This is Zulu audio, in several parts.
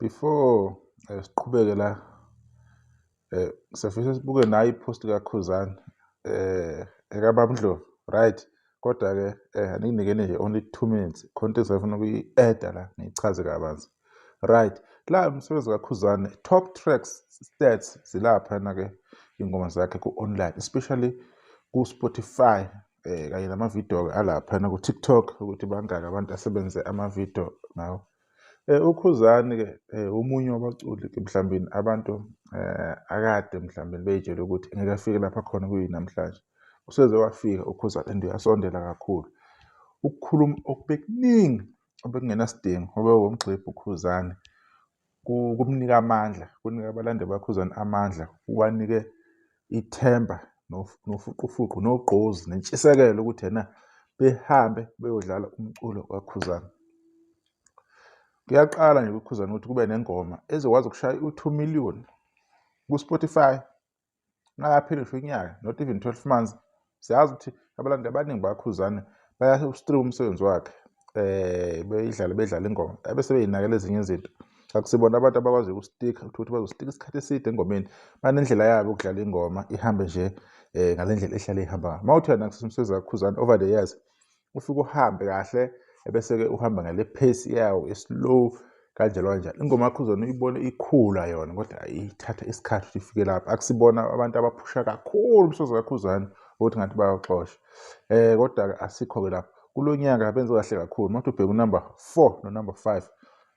Before siqhubeke la, siyafisa sibuke nayo i-post kaKhuzani ekaBaba Ndlovu, right? Kodwa-ke anginikeni nje only 2 minutes, khona into engizofuna ukuyi-add-a la, ngiyichaze kabanzi. Right, la umsebenzi kaKhuzani, top tracks stats zilaphana-ke, iy'ngoma zakhe ku-online, especially ku-Spotify, kanye namavidiyo-ke alaphana ku-TikTok, ukuthi bangaki abantu asebenze amavidiyo ngawo. UKhuzani-ke omunye wabaculi-ke mhlawumbe abantu akade mhlawumbe bey'tshela ukuthi ngeke afike lapha khona kuyinamhlanje. Useze wafika uKhuzani and uyasondela kakhulu. Ukukhuluma okubekuningi obekungenasidingo obekuwumgxibho uKhuzani kumnika amandla, kunika abalandeli baKhuzani amandla, kubanike ithemba nofuqufuqu nogqozi nentshisekelo ukuthi ena behambe beyodlala umculo kaKhuzani. Kuyaqala nje kuKhuzani ukuthi kube nengoma ezokwazi ukushaya u-2 million ku-Spotify kungakapheli ngisho unyaka, not even 12 months. Siyazi ukuthi abalandeli abaningi bakaKhuzani baya-stream umsebenzi wakhe, beyidlala bedlala ingoma ebese beyinakela ezinye izinto. Akusibona abantu abakwaziyo uku-stick-a, uthole ukuthi bazo-stick-a isikhathi eside engomeni, banendlela yabo yokudlala ingoma ihambe nje ngale ndlela ehlale ihamba ngayo. Uma uthi uyanakusisa umsebenzi kaKhuzani over the years, ufike uhambe kahle ebese-ke uhamba ngale pace yawo e-slow, kanjalo kanjalo. Ingoma kaKhuzani uyibone ikhula yona, kodwa ithatha isikhathi ukuthi ifike lapho. Akusibona abantu abaphusha kakhulu umsebenzi kaKhuzani ukuthi ngathi bayawuxosha, kodwa-ke asikho-ke lapho. Kulo nyaka benze kahle kakhulu. Uma uthi ubheka u-number 4 no-number 5,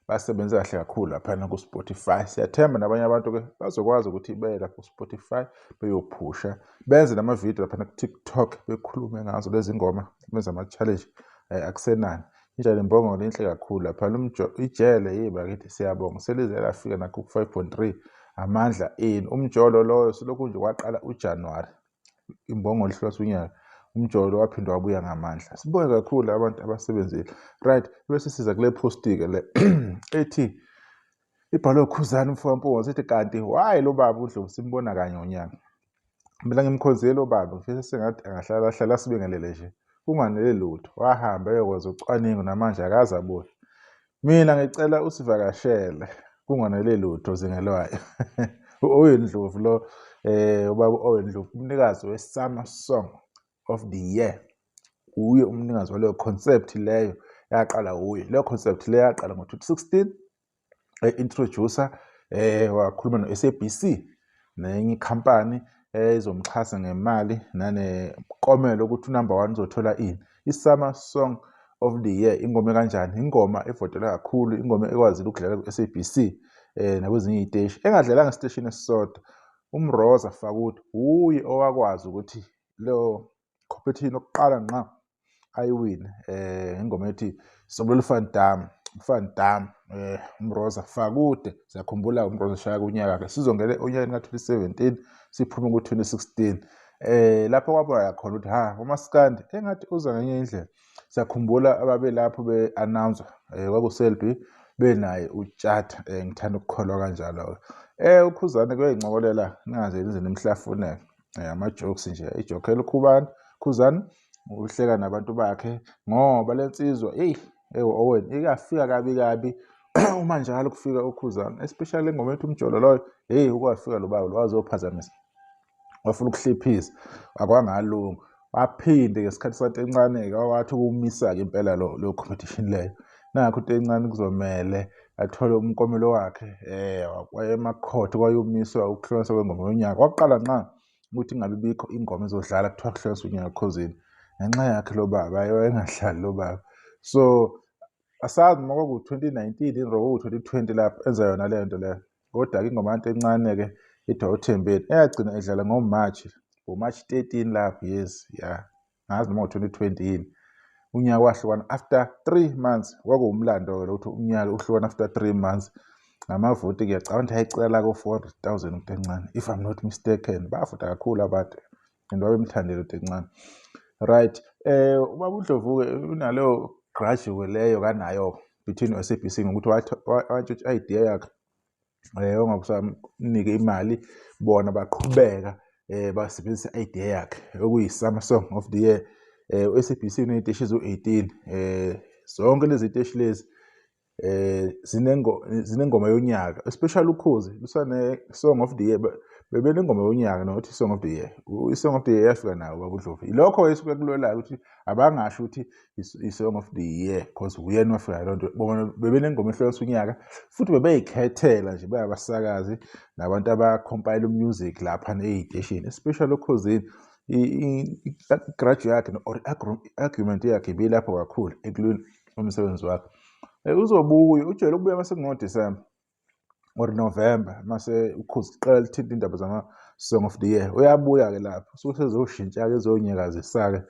basebenze kahle kakhulu laphana ku-Spotify. Siyathemba nabanye abantu-ke bazokwazi ukuthi beye lapho ku-Spotify beyophusha, benze namavidiyo laphana ku-TikTok, bekhulume ngazo lezi ngoma, benze ama-challenge. Akusenani injalo imbongolo inhle kakhulu laphana ijele yi bakithi, siyabonga, selize lafika nakho ku-5.3. Amandla ini umjolo loyo, selokhu nje waqala uJanuwari imbongolo ihlolwa unyaka, umjolo waphinde wabuya ngamandla. Sibonge kakhulu abantu abasebenzile. Right, bese siza kule post-ke le ethi ibhalwe uKhuzani umfokaMpunga, sithi kanti why lo baba uNdlovu simbona kanye ngonyaka? Mina ngimkhonzile lo baba, ngifisa sengathi angahlala hlala sibingelele nje kunganele lutho. Wahamba eyokwenza ucwaningo, namanje akaze abuye. Mina ngicela usivakashele kunganele lutho zingelwayo. U-Owen Ndlovu lo, ubaba u-Owen Ndlovu, umnikazi we-Summer Song of the Year, uye umnikazi waleyo concept leyo, yaqala uye leyo concept leyo, yaqala ngo-2016, e-introducer, wakhuluma no-SABC nenye ikhampani ezomxhasa ngemali nanekomelo ukuthi u-number one uzothola ini. I-Summer Song of the Year, ingoma kanjani, ingoma evotelwe kakhulu, ingoma ekwazile ukudlala ku-SABC nakwezinye iy'teshi, engadlalanga esiteshini esisodwa. UMroza Fakude uye owakwazi ukuthi leyo competition yokuqala ngqa ayiwine ingoma ethi Sobolo Van Dam Van Dam, uMroza Fakude. Siyakhumbula uMroza shaya kunyaka ke sizongena onyakeni ka-2017, siphume ku-2016, lapho kwabonakala khona ukuthi ha, umaskandi engathi uza ngenye indlela. Siyakhumbula ababelapho be-announce, kwakuSelby benaye uTshatha, ngithanda ukukholwa kanjalo-ke. UKhuzani kuyayincokolela, ningaze nize nimhlafuneke, ama-jokes nje, i-joke elikhubani Khuzani uhleka nabantu bakhe, ngoba le nsizwa eyi ewu Owen ikafika kabi kabi uma njalo kufika uKhuzani, especially ingoma ethi umjolo loyo. Hey, ukwafika lo baba lo wazophazamisa, wafuna ukuhliphisa, akwangalunga. Waphinde ngesikhathi saNtencane-ke wathi ukumisa-ke impela lo leyo competition leyo. Nakho uNtencane kuzomele athole umklomelo wakhe, waya emakhotho, kwayomiswa ukuhlukaniswa kwengoma yonyaka. Kwaqala nqa ukuthi ingabe bikho ingoma ezodlala kuthiwa kuhlukaniswa unyaka Khozini ngenxa yakhe lo baba. Hhayi, wayengahlali lo baba. So asazi noma kwaku-2019 yini or kwaku-2020 lapho enza yona leyo nto leyo, kodwa-ke ingoma kaNtencane-ke ithi Awuthembeni eyagcina idlala ngo-March, ngo-March 13 lapho. Yes, ya, ngazi noma ngo-2020 yini unyaka wahlukana after 3 months. Kwakuwumlando-ke lo ukuthi unyaka uhlukana after 3 months ngamavoti. Ngiyacabanga ukuthi ayicela la ko-400,000 uNtencane, if I'm not mistaken. Bavota kakhulu abantu and babemthandela uNtencane. Right, ubaba uNdlovu-ke unaleyo grudge leyo kanayo between u-SABC ngokuthi wantshontsha i-idea yakhe, wangakusamnike imali, bona baqhubeka basebenzisa i-idea yakhe okuyi-Summer Song of the Year. U-SABC uney'teshi eziwu-18, zonke lezi teshi lezi. Zinengoma yonyaka, especially Ukhozi lusane Song of the Year. Bebenengoma yonyaka, not Song of the Year. I-Song of the Year yafika nawo ubaba uNdlovu. Ilokho esuke kulwelayo ukuthi abangasho ukuthi i-Song of the Year, because uyena wafika loo nto. Bona bebenengoma ehlukanisa unyaka, futhi bebeyikhethela nje bayabasakazi nabantu aba-compile music lapha ey'teshini, especially Okhozini. I-grudge yakhe or i-argument yakhe ibilapho kakhulu ekulweni umsebenzi wakhe. Uzobuya, ujwayele ukubuya mase kungo-December or November, mase Ukhozi kuqala lithinta indaba zama-Song of the Year. Uyabuya-ke lapho, usuke sezoshintsha-ke, ezonyakazisa-ke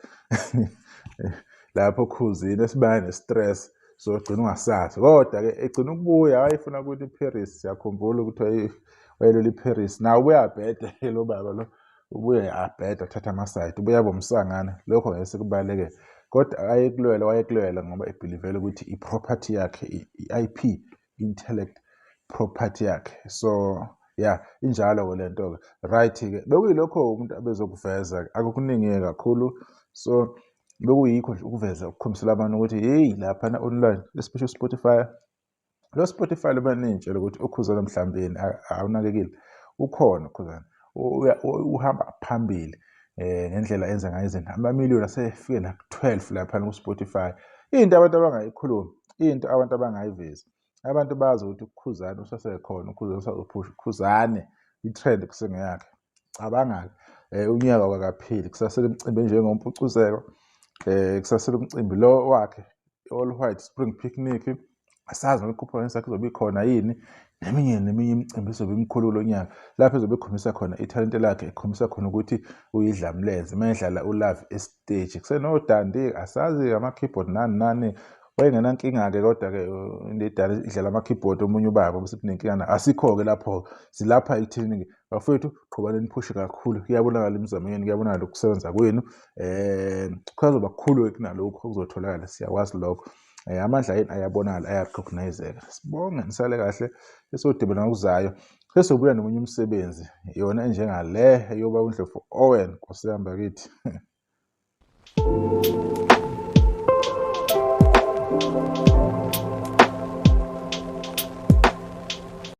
lapho Okhozini, esibaya ne-stress sogcina ungasazi. Kodwa-ke egcina ukubuya wayefuna ukuthi i-Paris, siyakhumbula ukuthi wayelwela i-Paris. Nawe ubuye abhede lo baba lo, ubuye abhede athathe ama-side, ubuye abe umsangana. Lokho ngeke sikubalekele, kodwa ayekulwela wayekulwela ngoba e-believe-ela ukuthi i-property yakhe, i-IP, intellect property yakhe. So yeah, injalo-ke le nto-ke. Right-ke, bekuyilokho umuntu abezokuveza, akukuningi-ke kakhulu. So bekuyikho nje ukuveza, ukukhombisela abantu ukuthi hey, laphana online, especially Spotify. Lo Spotify lo banintshela ukuthi uKhuzani mhlawumbe awunakekile, ukhona uKhuzani, uhamba phambili ngendlela enza ngayo izinto. Amamiliyoni asefike naku-12 laphana ku-Spotify. Into abantu abangayikhulumi, into abantu abangayivezi. Abantu bazi ukuthi uKhuzani usasekhona, uKhuzani usazophusha, uKhuzane i-trend kusengeyakhe. Cabanga-ke, unyaka awukakapheli, kusasele imicimbi enjengompucuzeko, kusasele umcimbi lo wakhe All White Spring Picnic. Asazi noma ikhuphuka sakhe izobe ikhona yini, neminye neminye imicimbi izobe imikhulu kulo nyaka, lapho ezobe ekhombisa khona ithalente lakhe, ekhombisa khona ukuthi uyidlamlenze uma edlala u-live e-stage. Kusenodandi, asazi ama-keyboard nani nani. Wayengenankinga-ke, kodwa-ke indodana idlala ama-keyboard omunye ubaba bese kunenkinga nayo. Asikho-ke lapho, silapha ekutheni-ke bafowethu, qhubani niphushe kakhulu. Kuyabonakala imizamo yenu, kuyabonakala ukusebenza kwenu. Kusazoba kukhulu-ke kunalokhu okuzotholakala, siyakwazi lokho. Amandla yenu ayabonakala, aya-recognise-eka. Sibonge, nisale kahle, esodibana ngokuzayo. Sesobuya nomunye umsebenzi, yona enjengale eyoba uNdlovu Owen, Nkosi yami bakithi.